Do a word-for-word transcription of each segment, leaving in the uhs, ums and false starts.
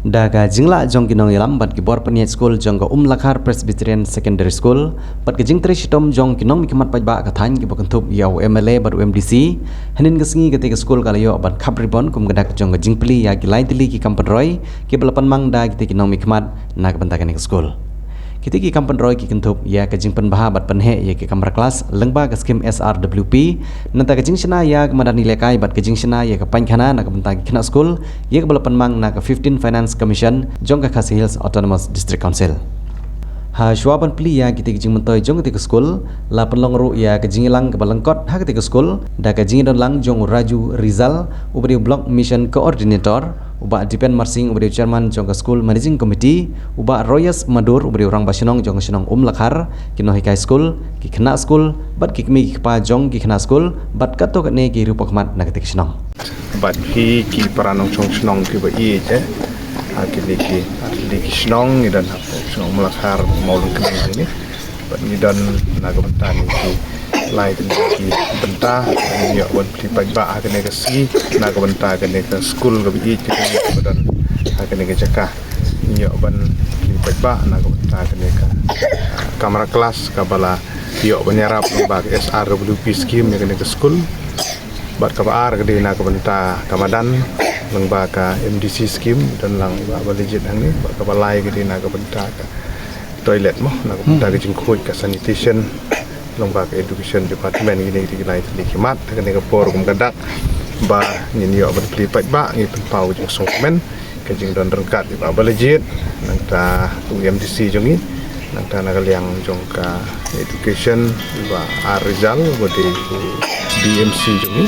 Da ka jinglah jong ki nongïalam bad ki bor pynïaid skul jong ka Umlakhar Presbyterian Secondary School bad ka jingtrei shitom jong ki nongmihkhmat paidbah ka thaiñ kiba kynthup ïa u M L A bad u M D C, hynnin ka sngi kata ka skul ka la ïoh ban khap ribon kum ka dak jong ka jingplie ïa ki lai tylli ki kam pynroi kiba la pynmang da kita ki nongmihkhmat na ka bynta kane ka skul. Kita ki kam pynroi ki kynthup ïa ka jingpynbha bad pynheh ïa ki kamra klas lyngba ka skim S R W P, nangta ka jingshna ïa ka madan ïalehkai bad ka jingshna ïa ka painkhana na ka bynta ki khynnah skul, ïa kaba la pynmang na ka fifteen Finance Commission jong ka Khasi Hills Autonomous District Council. Ha shuwa ban plie ïa kita ki jingmyntoi jong kita ki skul, la pynlong ruh ïa ka jingïalang kaba lyngkot ha kita ki skul da ka jingïadon lang jong u Raju Rizal, uba dei u Block Mission Coordinator, u Bah Dipen Marsing, uba dei u Chairman jong ka School Managing Committee, u Bah Royas Madur, uba dei u Rangbah Shnong jong ka shnong Umlakhar, ki nonghikai skul, ki khynnah skul bad ki kmie ki kpa jong ki khynnah skul bad katto katne ki riewpawkhmat na kata ka shnong. Bad ki ki para nongshong shnong kiba ïeit, eh, ha kine ki, ha kine ki shnong, ngi don ha shnong Umlakhar, Mawlyngkneng kine. Bad ngi don na ka bynta kine ki lai tylli ki bynta, ngi ïoh ban plie paidbah ha kane ka sngi na ka bynta kane ka skul kaba ïeit kaba don ha kane ka jaka. Ngi ïoh ban plie paidbah na ka bynta kane ka, ah, kamra klas kaba la ïoh ban ïarap lyngba ka S R W P scheme ïa kane ka skul. Bad kaba ar ka dei na ka bynta ka madan lyngba ka M D C scheme, don lang i Bah Balijit hangne. Bad kaba lai ka dei na ka bynta ka toilet mo, na ka bynta ka jingkhuid, ka sanitation, lyngba ka education department. Kine ki dei ki lai tylli ki mat ha kane ka por kum ka dak ba ngin ïoh ban plie paidbah, ngi pynpaw ka jingsngewkmen, ka jingdon ryngkat i Bah Balijit, nangta u M D C jong ngi, nangta na ka liang jong ka education i Bah R Rizal, uba dei u D M C jong ngi.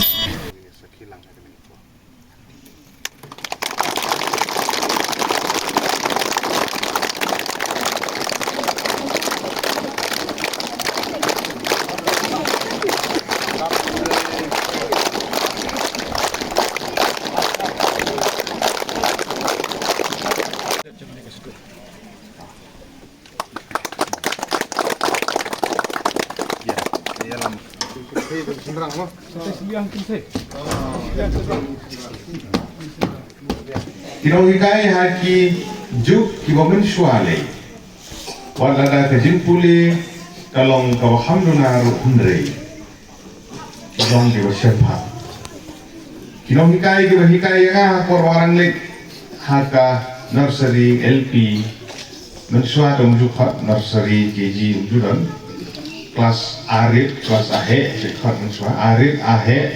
Ki nonghikai ha ki juk kiba mynshuwa lei, wat lada ka jingpule ka long kaba kham duna ruh, hynrei ki long kiba shemphang. Ki nonghikai kiba hikai ïa nga ha por ba nga dang leit ha ka nursery, L P, mynshuwa te ym ju khot nursery, K G ym ju don. Klas arit, klas a heh te khot mynshuwa, arit, a heh,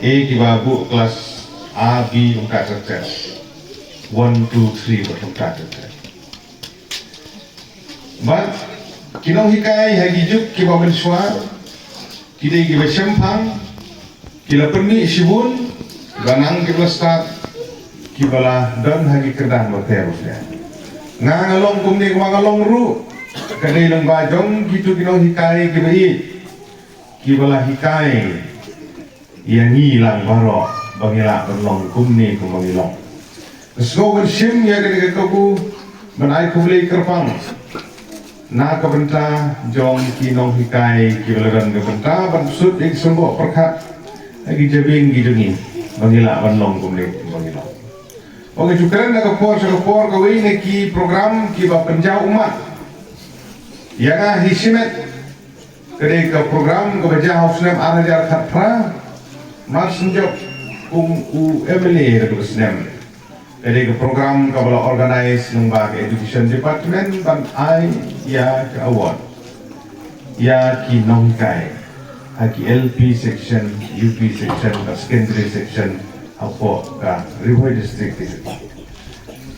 eh, kiba buh klas A, B kumta ter ter. One, two, three bad kumta ter ter. Bad ki nonghikai ha ki juk kiba mynshuwa ki dei kiba shemphang, ki la pynmih shibun, kiba nang kiba la stad, kiba la don ha ki kyrdan bapher bapher. Nga nga long kumne, kumba nga long ruh ka dei lyngba jong kito ki nonghikai kiba ïeit, kiba la hikai ïa ngi lang baroh ba ngi lah ban long kumne kumba ngi long. Nga sngew ban shim ïa kane ka kabu ban ai khublei kyrpang na ka bynta jong ki nonghikai kiba la don ka bynta ban sut ïa ki symboh pyrkhat ha ki jabieng ki jong ngi ba ngi lah ban long kumne kumba ngi long. Ba nga ju kren na ka por sha ka por, kawei na ki program kiba pynjaw ummat ïa nga hi shimet ka dei ka program kaba jia ha u snem ar hajar khatphra, mar shen jop kum u M L A ha kata ka snem. Ka dei ka program kaba la organise lyngba ka Education Department ban ai ïa ka award ïa ki nonghikai ha ki L P section, U P section, ka secondary section hapoh ka Ri Bhoi District.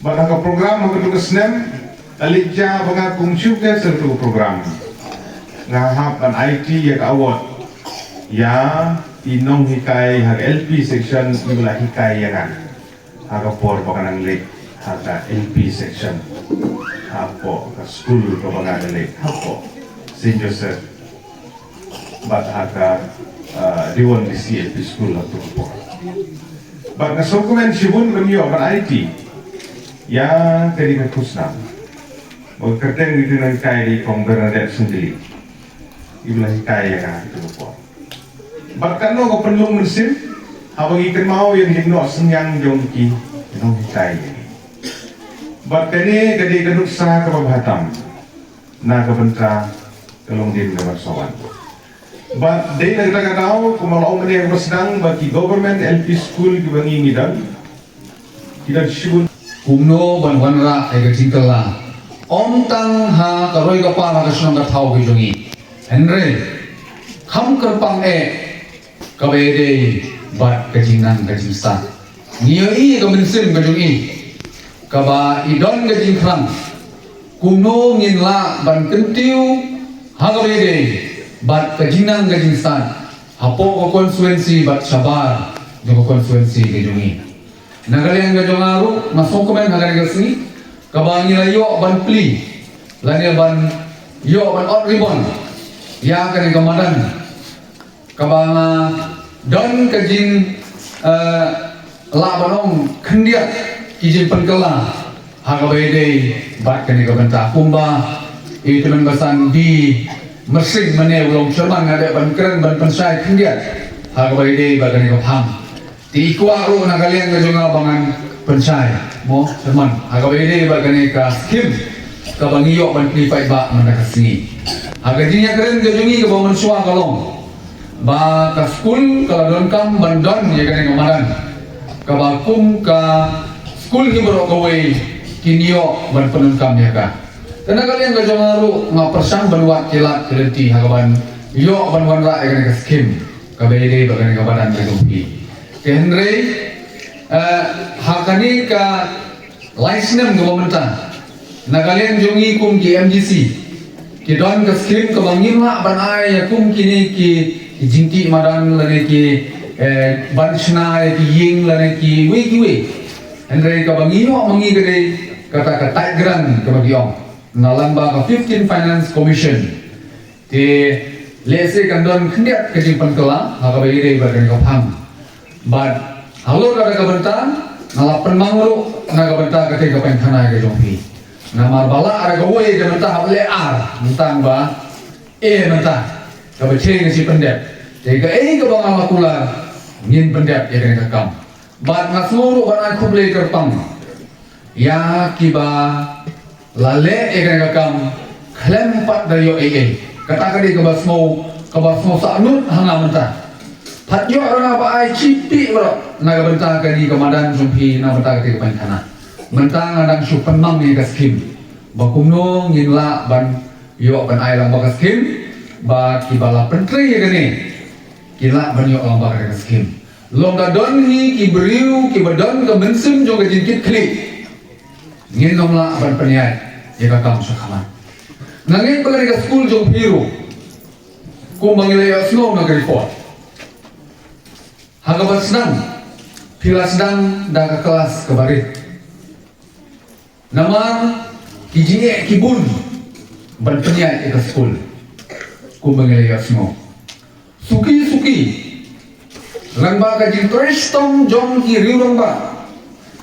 Bad ha ka program ha kata ka snem, ka leit jia ba nga kum chief guest ha kata ka program. Nga hap ban aiti ïa ka award ïa i nonghikai ha ka L P section iba la hikai ïa nga ha ka por ba nga dang leit ha ka L P section, hapoh ka skul kaba nga dang leit hapoh Saint Joseph bad ha ka, ah, Dewan D C L P School ha kata ka por. Bad nga sngewkmen shibun ban ïoh ban aiti ïa kane ka khusnam. Ba ka kyrteng kito ki nonghikai dei Kong Bernadette Sengkili, iba la hikai ïa nga ha kata ka por. Bad katno ka pynlong mynsiem haba ngi kynmaw ïa ka jingnoh synñiang jong ki nonghikai ïa ngi. Bad kane ka dei ka nuksa kaba bha tam na ka bynta ka longdien kaba sa wan. Bad dei na kata ka daw kumba la ong mynne kaba sdang ba ki government L P school kiba ngi ngi don ki don shibun. Kumno ban wanrah ïa ka jingkylla ym tang ha ka roi ka par ha ka shnong ka thaw ka jong ngi. Hynrei kham kyrpang eh kaba ïadei bad ka jingnang ka jingstad. Ngi ïohi ka mynsiem ka jong i kaba i don ka jingthrang kumno ngin lah ban kyntiew ha kaba ïadei bad ka jingnang ka jingstad hapoh ka constituency bad shabar jong ka constituency ka jong i. Na ka liang ka jong nga ruh nga sngewkmen ha kane ka sngi kaba ngi la ïoh ban plie lane ban ïoh ban ot ribon ïa kane ka madan kaba nga don ka jing, eh, lah ban ong khyndiat ki jingpynkylla ha kaba ïadei bad kane ka bynta kumba i tymmen basan di Myrsing mynne u long chairman nga dei ban kren ban pynshai khyndiat ha kaba ïadei bad kane ka phang. Te i kwah ruh na ka liang ka jong nga ba ngan pynshai mo chairman ha kaba ïadei bad kane ka skim kaba ngi ïoh ban plie paidbah mynta ka sngi. Ha ka jingïakren ka jong ngi kaba mynshuwa ka long ba ka skul ka la donkam ban don ïa kane ka madan kaba kum ka skul hi baroh kawei kin ïoh ban pyndonkam ïa ka. Te na ka liang ka jong nga ruh nga pyrshang ban wad ki lad ki lynti ha kaban ïoh ban wanrah ïa kane ka skim kaba ïadei bad kane ka madan ka jong phi. Te hynrei, eh, ha kane ka lai snem kaba mynta na ka liang jong ngi kum ki M D C ki don ka skim kaba ngim lah ban ai ïa kum kine ki, ki jingtih madan lane ki, eh, ban shna ïa ki ïing lane kiwei kiwei. Hynrei kaba ngi ïoh ma ngi ka dei kata ka tight grant kaba ki ong na lyngba ka fifteen Finance Commission. Te lehse kan don khyndiat ka jingpynkylla ha kaba ïadei bad kane ka phang. Bad halor kata ka bynta nga la pynmang ruh na ka bynta kata ka pynkhana ka jong phi. Namar ba la ar kawei ka bynta hap leh ar bynta ba eh bynta kaba che nga shi pyndep. Te kaei kaba nga la kular ngin pyndep ïa kane ka kam. Bad nga sngew ruh ban ai khublei kyrpang ïa kiba la leh ïa kane ka kam khlem pat da ïoh ei ei. Kata ka dei kaba sngew, kaba sngew sahnud ha nga mynta. Pat ïoh ruh nga ba ai chipi ruh na ka bynta kane ka madan jong phi na bynta kata ka pynkhana. Mynta nga dang shu pynmang ïa ka skim ba kumno ngin lah ban ïoh ban ai lang bad ka skim ba kiba la pyntrei ïa kane ki lah ban ïoh lang bad ka skim. Long da don hi ki briew kiba don ka mynsiem jong ka jingkitkhlieh ngin ym lah ban pynïaid ïa ka kam sha khmat. Nga ngeit ba kane ka skul jong phi ruh kumba ngi la ïohsngew na ka report ha kaba sdang phi la sdang da ka klas kaba rit. Namar ki jingeh ki bun ban pynïaid ïa ka skul kumba ngi la ïohsngew. Suki suki lyngba ka jingtrei shitom jong ki riewrangbah,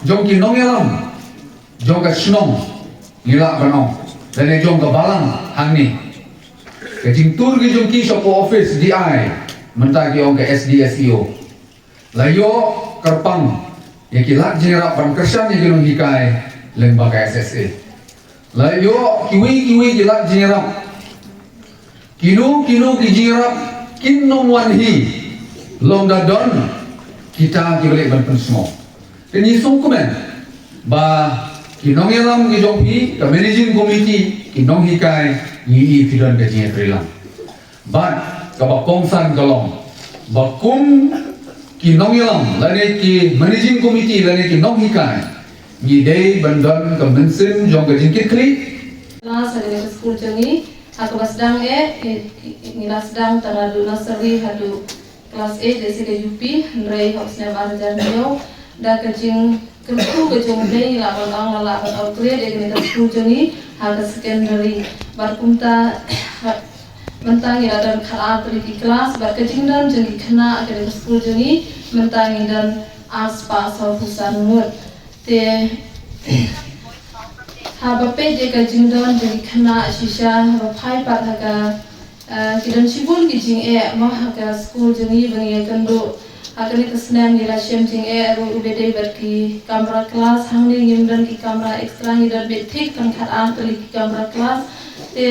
jong ki nongïalam jong ka shnong ngi lah ban ong lane jong ka balang hangne. Ka jingtur ki jong ki shapoh office D I mynta ki ong ka S D S E O. La ïoh kyrpang ïa ki lad jingïarap ban kyrshan ïa ki nonghikai lyngba ka S S A. La ïoh kiwei kiwei ki lad jingïarap. Kino kino ki jingïarap kin ym wan hi lada ym don kita kiba leh ban pynsngew. Te ngi sngewkmen ba ki nongïalam ki jong phi, ka managing committee, ki nonghikai, ngi i phi don ka jingïatreilang. Bad kaba kongsan ka long ba kum ki nongïalam lane ki managing committee lane ki nonghikai ngi dei ban don ka mynsiem jong ka jingkitkhlieh. Klas ha kane ka skul jong ngi ha kaba sdang eh ngi la sdang tang naduh nursery haduh klas eight lehse ka U P, hynrei ha u snem ar hajar hynñiew da ka jing kyrkhu ka jong U Blei ngi lah ban ong la lah ban upgrade ïa kane ka skul jong ngi ha ka secondary. Bad kumta mynta ngi la don khatar tylli ki klas bad ka jingdon jong ki khynnah ha kane ka skul jong ngi mynta ngi don arspah sawphew san ngut. Te haba peit ïa ka jingdon jong ki khynnah shisha haba phai pat ha ka Ah, ki don shibun ki jingeh mo ha ka skul jong ngi ba ngi ïakynduh Ha kane ka snem ngi la shem jingeh ruh uba dei bad ki kamra klas, hangne ngim don ki kamra extra, ngi don beit thik tang khatar tylli ki kamra klas. Te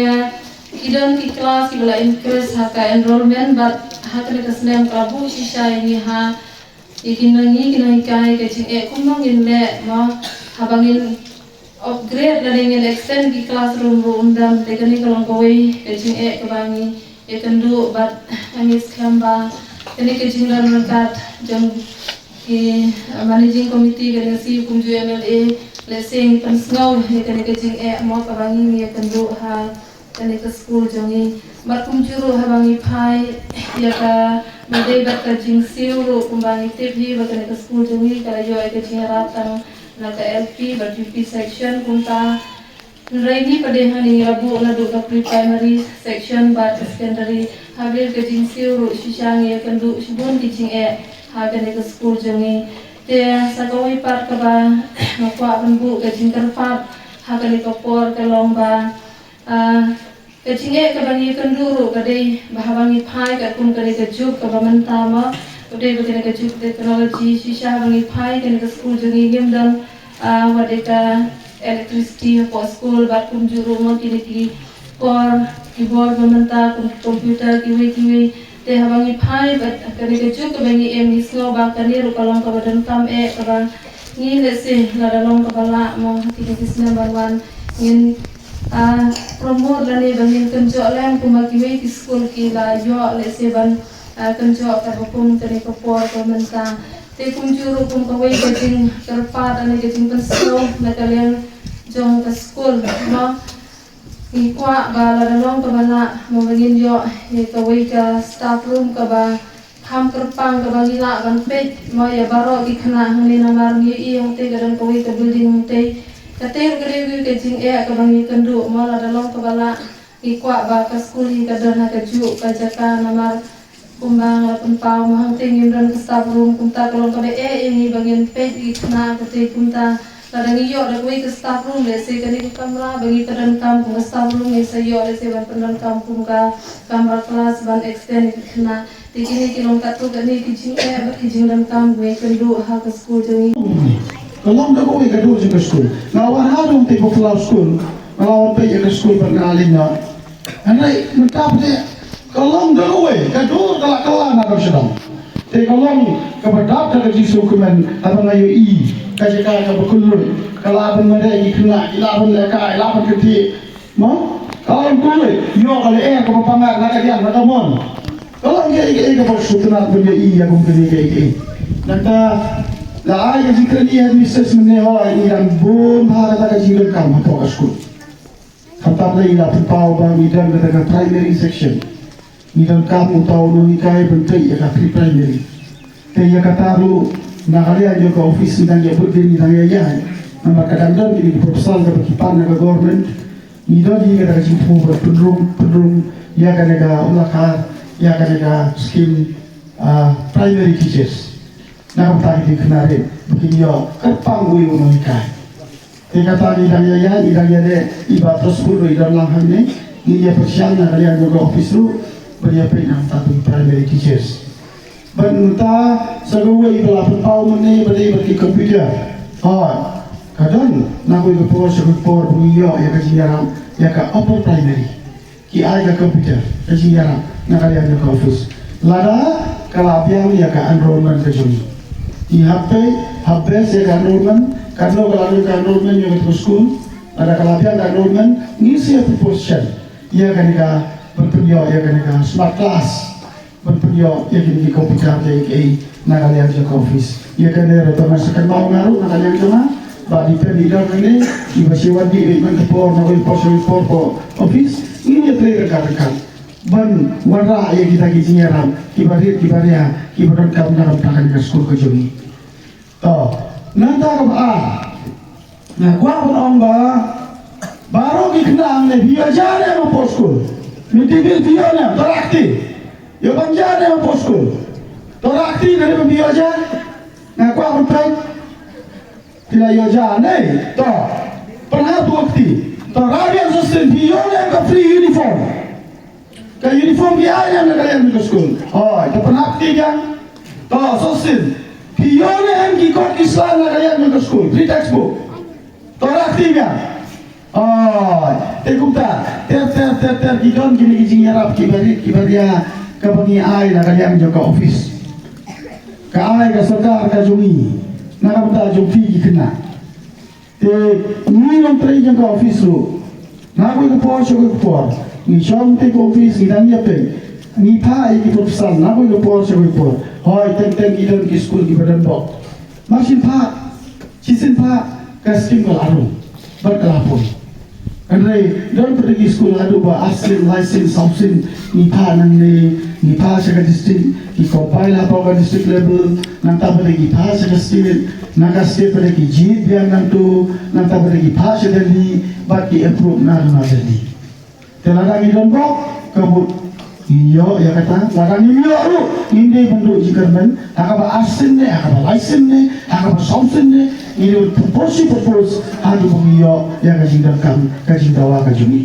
ki don ki klas kiba la increase ha ka enrollment, bad ha kane ka snem ka la buh shisha ïa ngi ha ïa ki nonghikai, ki nonghikai ka jingeh kumno ngin leh mo, haba ngin upgrade lane ngin extend ki classroom ruh ym don. Te kane ka long kawei ka jingeh kaba ngi ïakynduh bad ngi skhem ba kane ka jingdon ryngkat jong ki, uh, managing committee, ka dang shu kumjuh M L A, lehse ngi pynsngew ïa kane ka jingeh mo kaba ngi ïakynduh ha kane ka skul jong ngi. Bad kumjuh ruh haba ngi phai ïa kaba dei bad ka jingsiew ruh, kumba ngi tip hi ba kane ka skul jong ngi ka la ïoh ïa ka jingïarap tang na ka L P bad U P section, kumta hynrei ngi pat de hangne ngi la buh naduh ka pre-primary section bad ka secondary. Haba dei ka jingsiew ruh shisha ngi ïakynduh shibun ki jingeh ha kane ka skul jong ngi. Te sa kawei pat kaba nga kwah ban buh ka jingkyrpad ha kane ka por ka long ba, ah, ka jingeh kaba ngi ïakynduh ruh ka dei ba haba ngi phai katkum kane ka juk kaba mynta mo, ka dei ba kane ka juk technology, shisha haba ngi phai kane ka skul jong ngi ngim don, ah, wat ïa ka electricity hapoh skul bad kumjuh ruh mo kine ki bor, ki bor ba mynta kum ki computer kiwei kiwei. Te haba ngi phai bad kane ka juk kaba ngi im, ngi sngew ba kane ruh ka long kaba donkam eh, kaba ngi lehse lada long kaba lah mo ha kine ki snem ban wan ngin, ah, promote lane ba ngin kynjoh lem kumba kiwei ki skul ki la ïoh lehse ban, ah, kynjoh katba kum kane ka por ka mynta. Te kumjuh ruh kum kawei ka jingkyrpad lane ka jingpynsngew na ka liang jong ka skul mo. Ngi kwah ba lada long kaba lah mo ba ngin ïoh ïa kawei ka staff room kaba kham kyrpang kaba ngi lah ban peit mo ïa baroh ki khynnah hangne, namar ngi ïohi hangtei ka don kawei ka building hangtei. Katei ruh ka dei kawei ka jingeh kaba ngi kynduh mo, lada long kaba lah ngi kwah ba ka skul hi ka don ha kajuh ka jaka, namar kumba nga la pynpaw mo hangtei ngim don ka staff room, kumta ka long kaba eh ïa ngi ba ngin peit ïa ki khynnah katei. Kumta lada ngi ïoh da kawei ka staff room, lehse kane ka kamra ba ngi pyndonkam kum ka staff room, ngi sa ïoh lehse ban pyndonkam kum ka kamra klas ban extend ïa ki khynnah. Te kine ki long katto katne ki jingeh bad ki jingdonkam ba ngi kynduh ha ka skul jong ngi. Ka long da kawei ka dur jong ka skul. Nga wan haduh te ka Phyllaw School, nga la wan peit ïa ka skul bad nga la leit noh. Hynrei mynta pat te ka long da kawei ka dur, ka la kylla na ka shnong. Te ka long kaba dap da ka jingsngewkmen haba nga ïohi ka jaka kaba kylluid, ka lah ban mareh ki khynnah, ki lah ban lehkai, lah ban kynthih. Mo? Ka long kylluid, ïoh ka lyer kaba pyngngad na ka diang na ka mon. Ka long kaei kaei kaba sngewtynnat ban ïohi ïa kum kine kaei kaei. Nangta la ai ka jingkren ïa headmistress mynne, hooid ngi dang bun bha kata ka jingdonkam hapoh ka skul. Khamtam lei la pynpaw ba ngi don kata ka primary section. Ngi donkam uta u nonghikai ban peit ïa ka pre-primary. Te ïa kata ruh na ka liang jong ka office ngi dang ïa bud dien, ngi dang ïa ïaid. Namar ka dang don kine ki proposal kaba ki pan na ka government. Ngi don hi kata ka jingthmu ban pynrung, pynrung ïa kane ka, ym lakha ïa kane ka skim, ah, primary teachers. Na ka bynta ki diengphna rit ba kin ïoh kyrpang uwei u nonghikai. Te kata ngi dang ïa ïaid, ngi dang ïaleh, i Bah Trosbud ruh i don lang hangne, ngi ïa pyrshang na ka liang jong ka office ruh ban ïa peit na ka bynta ki primary teachers. Bad mynta sa kawei ba la pynpaw mynne ba dei bad ki computer. Hooid, ka don na kawei ka por sha kawei ka por ba ngi ïoh ïa ka jingïarap ïa ka upper primary. Ki ai ka computer, ka jingïarap na ka liang jong ka office. Lada ka la biang ïa ka enrollment ka jong ngi. Ngi hap peit, hap best ïa ka enrollment, katno ka la don ka enrollment jong ka skul. Lada ka la biang ka enrollment, ngin sa ïa proposition ïa kane ka ban pynïoh ïa kane ka smart class. Ban pynïoh ïa kine ki computer kiei kiei na ka liang jong ka office. Ïa kane ruh tang sa kynmaw nga ruh na ka liang jong nga. Ba dei pynïoh ïa kane, kiba shu wan dih beit man ka por na ka por sha ka por hapoh office. Ngin ïa trei ryngkat ryngkat ban wanrah ïa kita ki jingïarap kiba rit kiba ria kiba donkam na ka bynta kane ka skul ka jong ngi. To, nangta kaba ar. Nga kwah ban ong ba baroh ki khynnah hangne phi ïoh ja ne em hapoh skul? Mid day meal phi ïoh ne em? To rah kti. Ïoh ban ja ne em hapoh skul? To rah kti, lada phi ïoh ja. Nga kwah ban peit. Phi la ïoh ja ne? To pynhap tu kti. To rah biang sa shisien, phi ïoh ne em ka free uniform? Ka uniform ki ai ne em na ka liang ka skul? Hooid, to pynhap kti biang. To, Sostin, phi ïoh ne em ki kot ki sla na ka liang jong ka skul, free textbook? To, rak ti biang. Oh, te kumta ter ter ter ter ki don kine ki jingïarap ki barit ki baria kaba ngi ai na ka liang jong ka office. Ka ai ka sorkar ka jong ngi na ka bynta jong phi ki khynnah. Te ngi nongtrei jong ka office ruh, na kawei ka por sha kawei ka por ngi shong te ka office, ngi dang ïapeng, ngi phah ïa ki proposal na kawei ka por sha kawei ka por. Hoi, teng teng ki don ki skul kiba don bok. Mar shin phah, shisien phah, ka skim ka la rung bad ka la poi. Hynrei don pat ki skul haduh ba ar sien, lai sien, saw sien, ngi phah nangne, ngi phah sha ka district, ngi compile hapoh ka district level, nangta pat ngi phah sha ka state, na ka state pat ki jied biang nangto, nangta pat ki phah sha Delhi, bad ki approve na na Delhi. Te lada ngi don bok, ka mut ngin ïoh ïa kata, lada ngim ïoh ruh, ngin dei ban duh jingkyrmen, ha kaba ar sien ne, ha kaba lai sien ne, ha kaba saw sien ne, ngin dei ban propose, propose, haduh ba ngin ïoh ïa ka jingdonkam, ka jingdawa ka jong ngi.